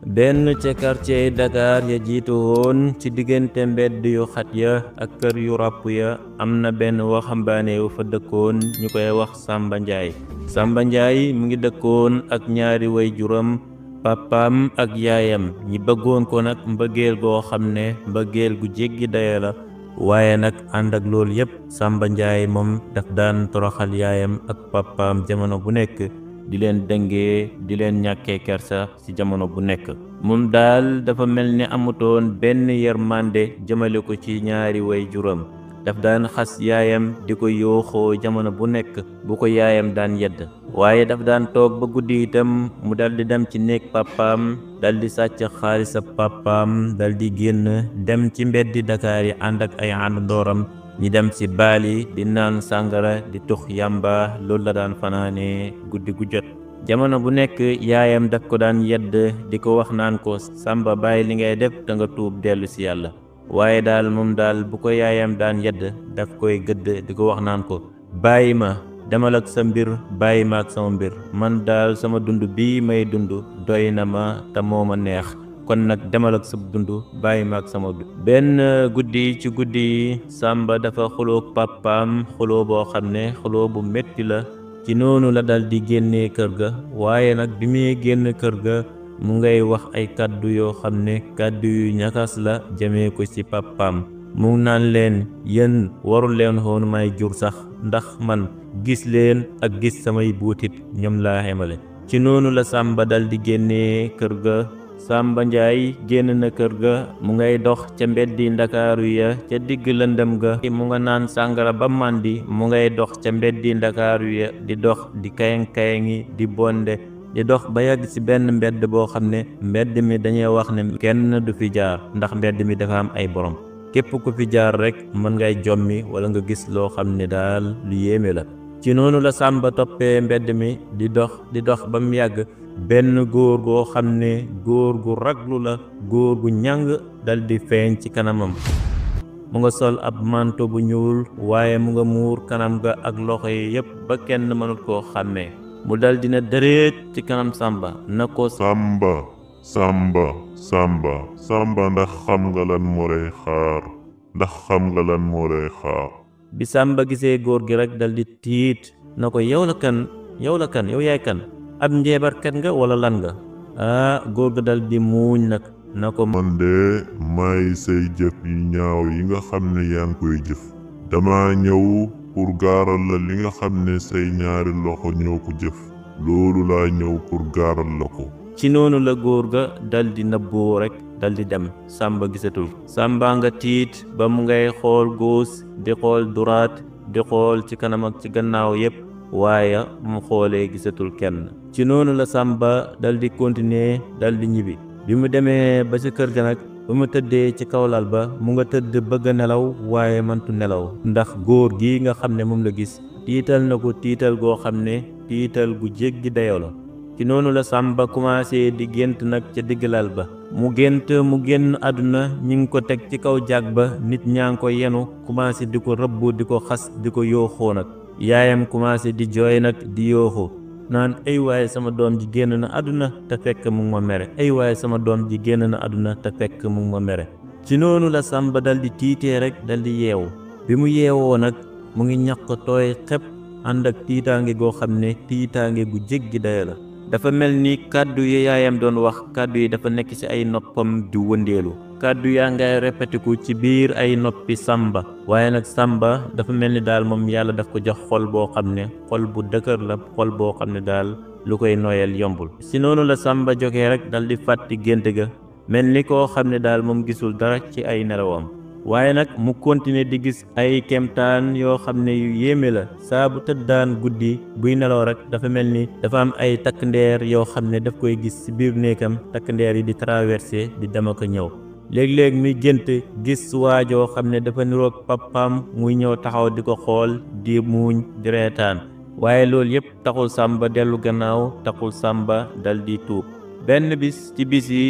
benn ca quartier Dakar ya jiitu woon ci diggante mbedd yu xat ya ak kër yu ràpp ya am na benn waxambaane wu fa dëkkoon ñu koy wax Samba Njaay. Samba Njaay mu ngi dëkkoon ak ñaari waajuram papaam ak yaayam ñi bëggoon ko nag mbëggeel goo xam ne mbëggeel gu jéggi dayo la. waaye nag ànd ak loolu yépp Samba Njaay moom daf daan toroxal yaayam ak papaam jamono bu nekk di leen dëngee di leen ñàkkee kersa ci jamono bu nekk. moom daal dafa mel ni amutoon benn yërmande jëmale ko ci ñaari waajuram daf daan xas yaayam di ko yooxoo jamono bu nekk bu ko yaayam daan yedd. waaye daf daan toog ba guddi itam mu daldi dem ci néeg papaam daldi sàcc xaalis ab papaam daldi génn dem ci mbeddi Dakar yi ànd ak ay àndandooram ñi dem ci baali di naan sàngara di tux yàmba loolu la daan fanaane guddi gu jot. jamono bu nekk yaayam daf ko daan yedd di ko wax naan ko Samba bàyyi li ngay def da nga tuub dellu ci yàlla. waaye daal moom daal bu ko yaayam daan yedd daf koy gëdd di ko wax naan ko bàyyi ma demal ak sa mbir bàyyi ma ak sama mbir man daal sama dund bii may dund doy na ma te moo ma neex kon nag demal ak sa dund bàyyi ma ak sama dund. benn guddi ci guddi Samba dafa xuloo papaam xuloo boo xam ne xuloo bu metti la ci noonu la dal di génnee kër ga. waaye nag bi muy génn kër ga mu ngay wax ay kàddu yoo xam ne kàddu yu ñakas la jëmee ko ci papaam mu naan leen yéen warul leen xoon may jur sax ndax man gis leen ak gis samay buutit ñoom laa xemale. ci noonu la Samba dal di génnee kër ga. Samba Njaay génn na kër ga mu ngay dox ca mbeddi Ndakaaru ya ca digg lëndëm ga mu nga naan sàngara ba màndi mu ngay dox ca mbeddi Ndakaaru ya di dox di kayang-kayangi di bonde di dox ba yàgg ci benn mbedd boo xam ne mbedd mi dañuy wax ne kenn du fi jaar ndax mbedd mi dafa am ay borom képp ku fi jaar rek mën ngay jommi wala nga gis loo xam ne daal lu yéeme la. ci noonu la Samba toppee mbedd mi di dox ba mu yàgg benn góor goo xam ne góor gu raglu la góor gu ñàng dal di feeñ ci kanamam. mu nga sol ab manto bu ñuul waaye mu nga muur kanam ga ak loxo yi yépp ba kenn mënut koo xàmmee. mu dal dina dëreet ci kanam Samba na ko Samba ndax xam nga lan moo lay xaar bi Samba gisee góor gi rek dal di tiit na ko yow yaay kan ab njeebarkat nga wala lan nga. góor ga dal di muuñ nag na ko man de may say jëf yu ñaaw yi nga xam ne yaa ngi koy jëf dama ñëw pour gaaral la li nga xam ne say ñaari loxo ñoo ko jëf loolu laa ñëw pour gaaral la ko. ci noonu la góor ga dal di nëbboo rek dal di dem. Samba gisatul. Samba nga tiit ba mu ngay xool gauche di xool droite di xool ci kanam ak ci gannaaw yépp waaye mu xoolee gisatul kenn. ci noonu la Samba dal di continuer dal di ñibbi. bi mu demee ba ca kër ga nag ba mu tëddee ci kaw lal ba mu nga tëdd bëgg a nelaw waaye mëntu nelaw ndax góor gi nga xam ne moom la gis tiital na ko tiital goo xam ne tiital gu jéggi dayoo la. ci noonu la Samba commencé di gént nag ca digg lal ba mu génn àdduna ñi ngi ko teg ci kaw jàg ba nit ñaa ngi ko yenu commencé di ko rëbb di ko xas di ko yooxoo nag. yaayam commencé di jooy nag di yooxu naan ay waaye sama doom ji génn na àdduna te fekk mu ngi ma mere ay waaye sama doom ji génn na àdduna te fekk mu ngi ma mere. ci noonu la Samba dal di tiitee rek dal di yeewu. bi mu yeewoo nag mu ngi ñàkk tooy xepp ànd ak tiitaange goo xam ne tiitaange gu jéggi dayo la. dafa mel ni kàddu yi yaayam doon wax kàddu yi dafa nekk ci ay noppam di wëndeelu kàddu yaa ngay répétiku ci biir ay noppi Samba. waaye nag Samba dafa mel ni daal moom yàlla daf ko jox xol boo xam ne xol bu dëgër la xol boo xam ne daal lu koy nooyal yombul. ci noonu la Samba jógee rek dal di fàtti gént ga mel ni koo xam ne daal moom gisul dara ci ay nelawam. waaye nag mu continuer di gis ay kemtaan yoo xam ne yu yéeme la saa bu tëddaan guddi buy nelaw rek dafa mel ni dafa am ay takk ndeer yoo xam ne daf koy gis ci biir néegam takk ndeer yi di traversé di dem ak ñëw. léeg-léeg muy gént gis waajoo xam ne dafa niroog papaam muy ñëw taxaw di ko xool di muuñ di reetaan waaye loolu yépp taxul Samba dellu gannaaw taxul Samba dal di tuub. benn bis ci bis yi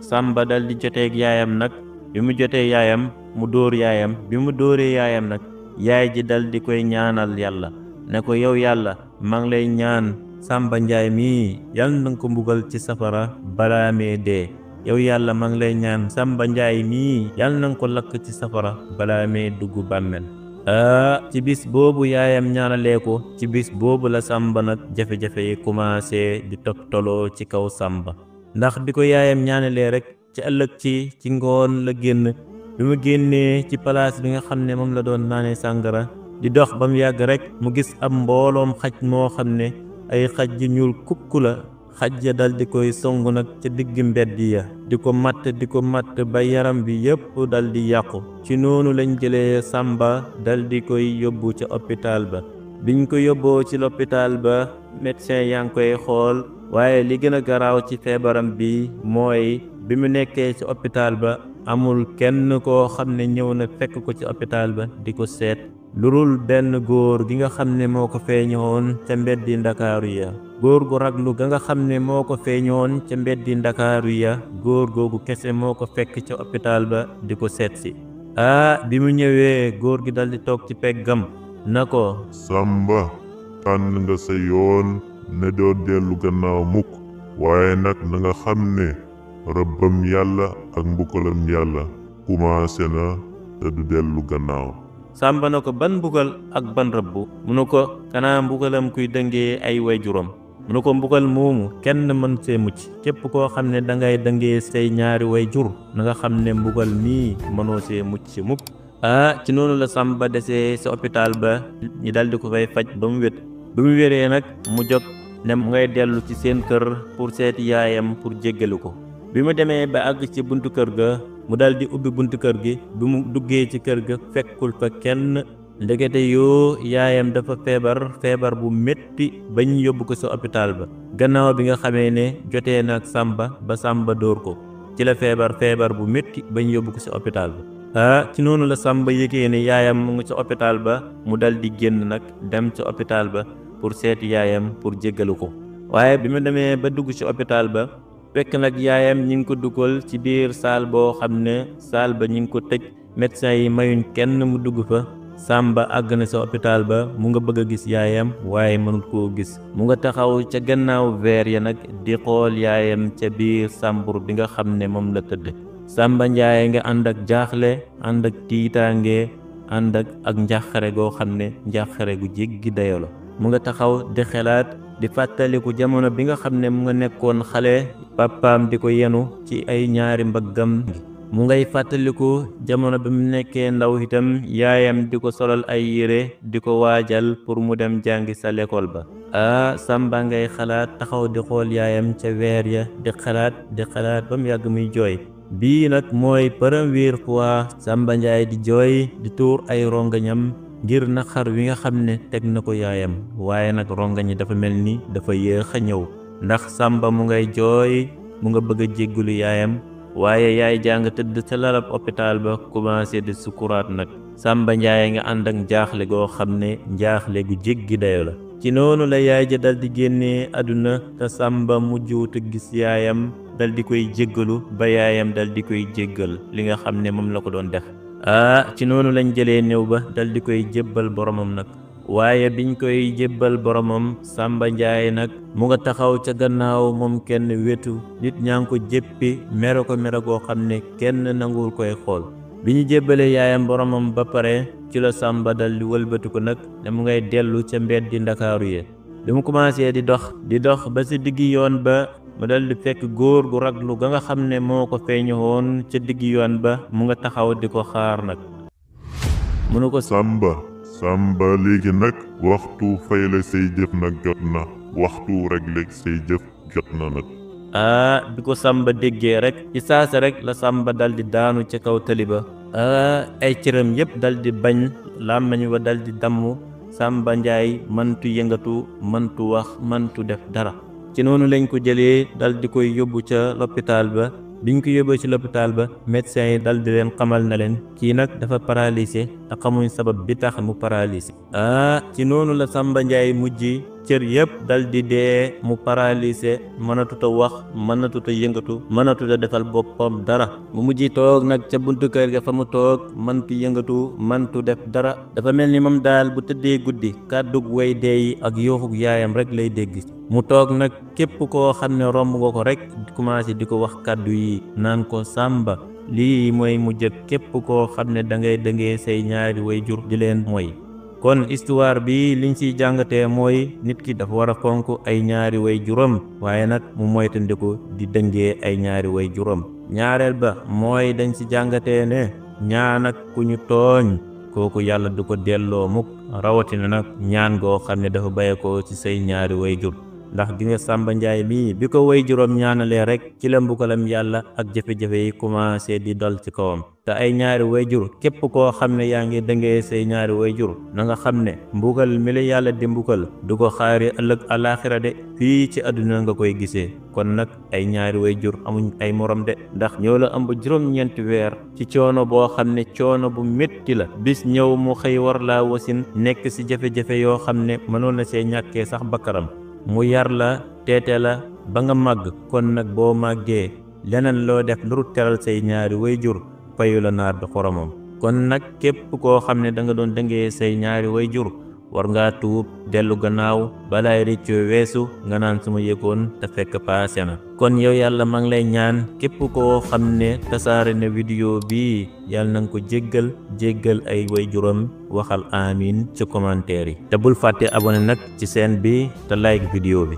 Samba dal di joteeg yaayam nag bi mu jotee yaayam mu dóor yaayam bi mu dóoree yaayam nag yaay ji dal di koy ñaanal yàlla ne ko yow yàlla maa ngi lay ñaan Samba Njaay mii yal na nga ko mbugal ci safara balaa mee dee yow yàlla maa ngi lay ñaan Samba Njaay mii yàlla na nga ko lakk ci safara balaa may dugg bàmmel. ci bis boobu yaayam ñaanalee ko ci bis boobu la Samba nag jafe-jafe yi commencé di toloo ci kaw Samba ndax bi ko yaayam ñaanalee rek ci ëllëg ci ngoon la génn. bi mu génnee ci palaas bi nga xam ne moom la doon naanee sàngara di dox ba mu yàgg rek mu gis ab mbooloom xaj moo xam ne ay xaj yu ñuul kukk la. xaj ya dal di koy song nag ca digg mbedd ya di ko matt ba yaram bi yépp dal di yàqu. ci noonu lañ jëlee Samba dal di koy yóbbu ca hôpital ba. biñ ko yóbboo ci l'hôpital ba médecin yaa ngi koy xool waaye li gën a garaaw ci feebaram bi mooy bi mu nekkee ci hôpital ba amul kenn koo xam ne ñëw na fekk ko ci hôpital ba di ko seet lurul benn góor gi nga xam ne moo ko feeñoon ca mbeddi Ndakaaru ya. góor gu raglu ga nga xam ne moo ko feeñoon ca mbeddi Ndakaaru ya góor googu kese moo ko fekk ca hôpital ba di ko seet si. bi mu ñëwee góor gi dal di toog ci peggam na ko Samba tànn nga sa yoon ne doo dellu gannaaw mukk waaye nag na nga xam ne rëbbam yàlla ak mbugalam yàlla commencé na te du dellu gannaaw. Samba na ko ban mbugal ak ban rëbb mu ne ko kanaa mbugalam kuy dëngee ay waajuram mu ne ko mbugal moomu kenn mën see mucc képp koo xam ne dangay dëngee say ñaari waajur na nga xam ne mbugal mii mënoo see mucc mukk. ci noonu la Samba desee ci hôpital ba ñi dal di ko fay faj ba mu wét ba mu wéree nag mu jóg ne mu ngay dellu ci seen kër pour seeti yaayam pour jéggalu ko. bi mu demee ba àgg ci buntu kër ga mu dal di ubbi buntu kër gi bi mu duggee ci kër ga fekkul fa kenn ndekete yoo yaayam dafa feebar bu métti bañ yóbbu ko ci hôpital ba gannaaw bi nga xamee ne jotee na ak Samba ba Samba dóor ko ci la feebar bu métti bañ yóbbu ko ci hôpital ba. ci noonu la Samba yëgee ne yaayam mu ngi ci hôpital ba mu dal di génn nag dem ci hôpital ba pour seeti yaayam pour jéggalu ko waaye bi mu demee ba dugg ci hôpital ba fekk nag yaayam ñi ngi ko dugal ci biir saal boo xam ne saal ba ñi ngi ko tëj médecin yi mayuñ kenn mu dugg fa. Samba àgg na sa hôpital ba mu nga bëgg a gis yaayam waaye mënut koo gis mu nga taxaw ca gannaaw verre ya nag di xool yaayam ca biir sàmbur bi nga xam ne moom la tëdd. Samba Njaay nga ànd ak jaaxle ànd ak tiitaange ànd ak njàqare goo xam ne njàqare gu jéggi dayo la mu nga taxaw di xelaat di fàttaliku jamono bi nga xam ne mu nga nekkoon xale papaam di ko yenu ci ay ñaari mbaggam mu ngay fàttaliku jamono bi mu nekkee ndaw itam yaayam di ko solal ay yére di ko waajal pour mu dem jàngi sa l'école ba. Samba ngay xalaat taxaw di xool yaayam ca weer ya di xalaat ba mu yàgg muy jooy. bii nag mooy première fois Samba Njaay di jooy di tuur ay rongañam ngir naqar wi nga xam ne teg na ko yaayam waaye nag rongañ yi dafa mel ni dafa yéex a ñëw ndax Samba mu ngay jooy mu nga bëgg a jéggulu yaayam waaye yaay jàng tëdd ca lalab hôpital ba commencé di sukuraat nag Samba Njaay nga ànd ak njaaxle goo xam ne njaaxle gu jéggi dayo la. ci noonu la yaay ja dal di génnee àdduna te Samba mujjuutu gis yaayam dal di koy jéggalu ba yaayam dal di koy jéggal li nga xam ne moom la ko doon def. ci noonu lañ jëlee néew ba dal di koy jébbal boromam nag waaye biñ koy jébbal boromam Samba Njaay nag mu nga taxaw ca gannaaw moom kenn wetu nit ñaa ngi ko jéppi mere ko mere goo xam ne kenn nanguwul koy xool. bi ñu jébbalee yaayam boromam ba pare ci la Samba dal di wëlbatu ko nag ne mu ngay dellu ca mbeddi Ndakaaru yi bi mu commencé di dox ba ci diggi yoon ba mu dal di fekk góor gu raglu ga nga xam ne moo ko feeñu woon ca diggi yoon ba mu nga taxaw di ko xaar nag mu ne ko Samba léegi nag waxtu fay la say jëf nag jot na waxtu rek léegi say jëf jot na nag. bi ko Samba déggee rek ci saasa rek la Samba dal di daanu ca kaw tali ba ay cëram yépp dal di bañ làmmiñ wa dal di damm Samba Njaay mëntu yëngatu mëntu wax mëntu def dara. ci noonu lañ ko jëlee dal di koy yóbbu ca l'hôpital ba biñ ko yóbboo ci l'hôpital ba médecin yi dal di leen xamal na leen kii nag dafa paralysé te xamuñ sabab bi tax mu paralysé. ci noonu la Samba Njaay mujj cër yëpp dal di dee mu paralysé mënatuta wax mënatuta yëngatu mënatuta defal boppam dara mu mujj toog nag ca buntu kër ga fa mu toog mëntu yëngatu mëntu def dara dafa mel ni moom daal bu tëddee guddi kàddug way dee yi ak yooxug yaayam rek lay dégg mu toog nag képp koo xam ne romb nga ko rek commencé di ko wax kàddu yi naan ko Samba lii mooy mu jëkk képp koo xam ne da ngay dëngee say ñaari way jur di leen mooy kon histoire bi liñ ciy jàngatee mooy nit ki dafa war a fonk ay ñaari way juróom waaye nag mu moytandiku di dëngee ay ñaari way juróom ñaareel ba mooy dañ ci jàngatee ne ñaan ak ku ñu tooñ kooku yàlla du ko delloo mukk rawatina nag ñaan goo xam ne dafa bàyyeekoo ci say ñaari way jur ndax gi nga Samba Ndiaye mii bi ko way juróom ñaanalee rek ci la mbugalam yàlla ak jafe-jafe yi commencé di dal ci kawam te ay ñaari way jur képp koo xam ne yaa ngi dëngee say ñaari way jur na nga xam ne mbugal mi la yàlla di mbugal du ko xaari ëllëg alaaxira de fii ci àdduna nga koy gisee kon nag ay ñaari way jur amuñ ay morom de ndax ñoo la ëmb juróom-ñeenti weer ci coono boo xam ne coono bu métti la bis ñëw mu xëy war laa wasin nekk ci jafe-jafe yoo xam ne mënoon na see ñàkkee sax bakkaram mu yar la teete la ba nga màgg kon nag boo màggee leneen loo def lu teral say ñaari way jur fayu la naar bi xoromam kon nag képp koo xam ne da nga doon dëngee say ñaari way jur war ngaa tuub dellu gannaaw balaay réccoo weesu nga naan suma yëgoon te fekk paase na kon yow yàlla maa ngi lay ñaan képp koo xam ne tasaare na vidéo bii yàlla na nga ko jéggal ay way juróom waxal amiin ci commentaire yi te bul fàtte abonné nag ci chaîne bi te like vidéo bi